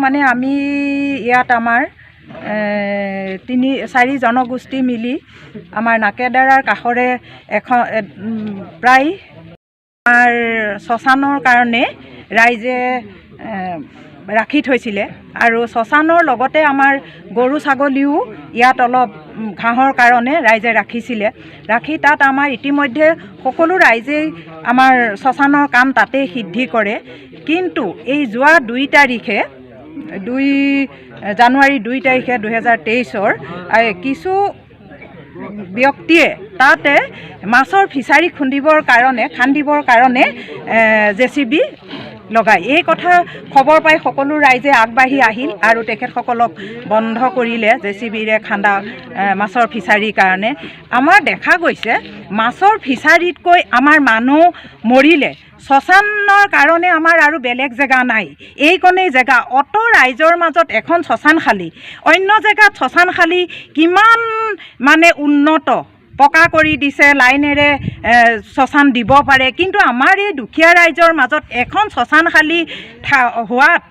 মানে আমি ইয়াত আমাৰ তিনি চাৰি জনগোষ্ঠী মিলি আমাৰ নাকেদাৰাৰ কাষৰে এখন প্ৰায় আমাৰ শ্মশানৰ কাৰণে ৰাইজে ৰাখি থৈছিলে আৰু শ্মশানৰ লগতে আমাৰ গৰু ছাগলীও ইয়াত অলপ ঘাঁহৰ কাৰণে ৰাইজে ৰাখিছিলে। ৰাখি তাত আমাৰ ইতিমধ্যে সকলো ৰাইজেই আমাৰ শ্মশানৰ কাম তাতেই সিদ্ধি কৰে। কিন্তু এই যোৱা 2 তাৰিখে, 2 জানুৱাৰী 2 তাৰিখে 2023ৰ কিছু ব্যক্তিয়ে তাতে মাছৰ ফিচাৰী খান্দিবৰ কাৰণে জেচিবি লগায়। এই কথা খবৰ পাই সকলো ৰাইজে আগবাঢ়ি আহিল আৰু তেখেতসকলক বন্ধ কৰিলে জেচিবিৰে খান্দা মাছৰ ফিচাৰীৰ কাৰণে। আমাৰ দেখা গৈছে মাছৰ ফিচাৰীতকৈ আমাৰ মানুহ মৰিলে শ্মশানৰ কাৰণে আমাৰ আৰু বেলেগ জেগা নাই, এইকণেই জেগা। অত ৰাইজৰ মাজত এখন শ্মশানশালী, অন্য জেগাত শ্মশানশালী কিমান মানে উন্নত পকা কৰি দিছে, লাইনেৰে শ্মশান দিব পাৰে, কিন্তু আমাৰ এই দুখীয়া ৰাইজৰ মাজত এখন শ্মশানশালী হোৱাত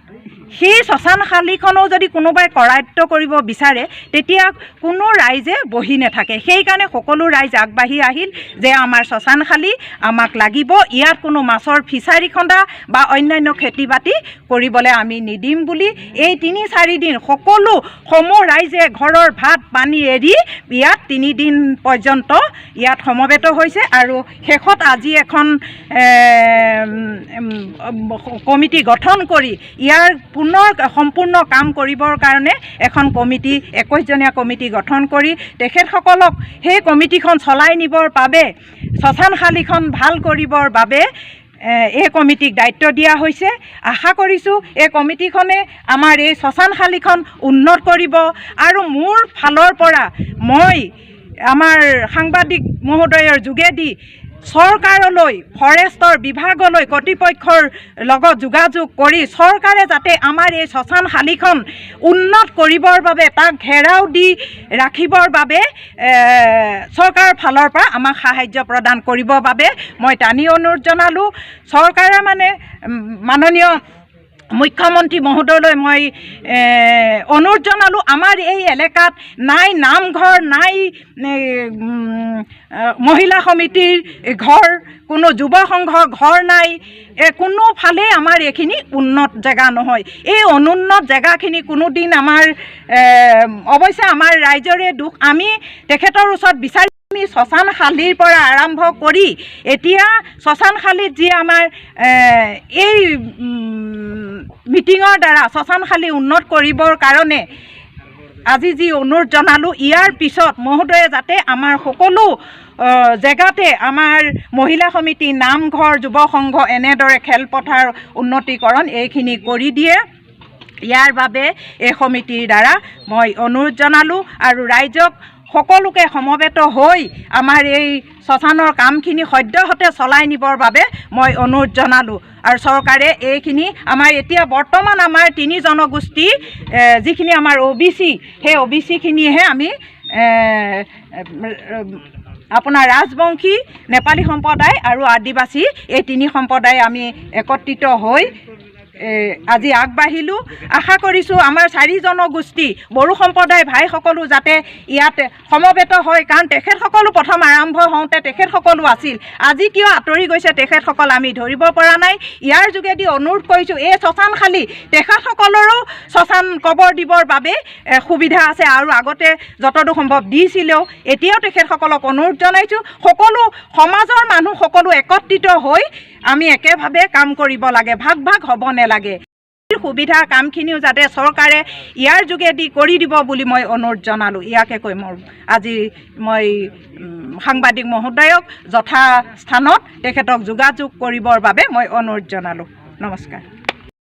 সেই শ্মশানশালীখনো যদি কোনোবাই কৰায়ত্ব কৰিব বিচাৰে তেতিয়া কোনো ৰাইজে বহি নাথাকে। সেইকাৰণে সকলো ৰাইজ আগবাঢ়ি আহিল যে আমাৰ শ্মশানশালী আমাক লাগিব, ইয়াত কোনো মাছৰ ফিচাৰী খন্দা বা অন্যান্য খেতি বাতি কৰিবলৈ আমি নিদিম বুলি এই 3-4 দিন সকলো সমূহ ৰাইজে ঘৰৰ ভাত পানী এৰি ইয়াত 3 দিন পৰ্যন্ত ইয়াত সমবেত হৈছে। আৰু শেষত আজি এখন কমিটি গঠন কৰি ইয়াৰ পুনৰ সম্পূৰ্ণ কাম কৰিবৰ কাৰণে এখন কমিটি, 21জনীয়া কমিটি গঠন কৰি তেখেতসকলক সেই কমিটিখন চলাই নিবৰ বাবে, শ্মশানশালীখন ভাল কৰিবৰ বাবে এই কমিটিক দায়িত্ব দিয়া হৈছে। আশা কৰিছোঁ এই কমিটিখনে আমাৰ এই শ্মশানশালীখন উন্নত কৰিব। আৰু মোৰ ফালৰ পৰা মই আমাৰ সাংবাদিক মহোদয়ৰ যোগেদি চৰকাৰলৈ, ফৰেষ্টৰ বিভাগলৈ, কৰ্তৃপক্ষৰ লগত যোগাযোগ কৰি চৰকাৰে যাতে আমাৰ এই শ্মশানশালীখন উন্নত কৰিবৰ বাবে, তাক ঘেৰাও দি ৰাখিবৰ বাবে চৰকাৰৰ ফালৰ পৰা আমাক সাহাৰ্য প্ৰদান কৰিবৰ বাবে মই টানি অনুৰোধ জনালোঁ। চৰকাৰে মানে মাননীয় মুখ্যমন্ত্ৰী মহোদয়লৈ মই অনুৰোধ জনালোঁ, আমাৰ এই এলেকাত নাই নামঘৰ, নাই মহিলা সমিতিৰ ঘৰ, কোনো যুৱ সংঘৰ ঘৰ নাই, কোনোফালেই আমাৰ এইখিনি উন্নত জেগা নহয়। এই অনুন্নত জেগাখিনি কোনোদিন আমাৰ অৱশ্যে আমাৰ ৰাইজৰে দুখ, আমি তেখেতৰ ওচৰত বিচাৰি আমি শ্মশানশালীৰ পৰা আৰম্ভ কৰি এতিয়া শ্মশানশালীত যি আমাৰ এই মিটিঙৰ দ্বাৰা শ্মশানশালী উন্নত কৰিবৰ কাৰণে আজি যি অনুৰোধ জনালোঁ, ইয়াৰ পিছত মহোদয়ে যাতে আমাৰ সকলো জেগাতে আমাৰ মহিলা সমিতি, নামঘৰ, যুৱ সংঘ এনেদৰে খেলপথাৰ উন্নতিকৰণ এইখিনি কৰি দিয়ে, ইয়াৰ বাবে এই সমিতিৰ দ্বাৰা মই অনুৰোধ জনালোঁ। আৰু ৰাইজক সকলোকে সমবেত হৈ আমাৰ এই শ্মশানৰ কামখিনি সদ্যহতে চলাই নিবৰ বাবে মই অনুৰোধ জনালোঁ। আৰু চৰকাৰে এইখিনি আমাৰ এতিয়া বৰ্তমান আমাৰ তিনি জনগোষ্ঠী যিখিনি আমাৰ অ' বি চি, সেই অ' বি চিখিনিহে আমি আপোনাৰ ৰাজবংশী, নেপালী সম্প্ৰদায় আৰু আদিবাসী এই তিনি সম্প্ৰদায় আমি একত্ৰিত হৈ আজি আগবাঢ়িলোঁ। আশা কৰিছোঁ আমাৰ চাৰি জনগোষ্ঠী বড়ো সম্প্ৰদায় ভাইসকলো যাতে ইয়াত সমবেত হয়, কাৰণ তেখেতসকলো প্ৰথম আৰম্ভ হওঁতে তেখেতসকলো আছিল, আজি কিয় আঁতৰি গৈছে তেখেতসকল আমি ধৰিব পৰা নাই। ইয়াৰ যোগেদি অনুৰোধ কৰিছোঁ, এই শ্মশানশালী তেখেতসকলৰো শ্মশান কবৰ দিবৰ বাবে সুবিধা আছে আৰু আগতে যতদূৰ সম্ভৱ দিছিলেও, এতিয়াও তেখেতসকলক অনুৰোধ জনাইছোঁ, সকলো সমাজৰ মানুহ সকলো একত্ৰিত হৈ আমি একেভাৱে কাম কৰিব লাগে, ভাগ ভাগ হ'ব নেলাগে। সুবিধা কামখিনিও যাতে চৰকাৰে ইয়াৰ যোগেদি কৰি দিব বুলি মই অনুৰোধ জনালোঁ। ইয়াকে কৈ মোৰ আজি মই সাংবাদিক মহোদয়ক যথাস্থানত তেখেতক যোগাযোগ কৰিবৰ বাবে মই অনুৰোধ জনালোঁ। নমস্কাৰ।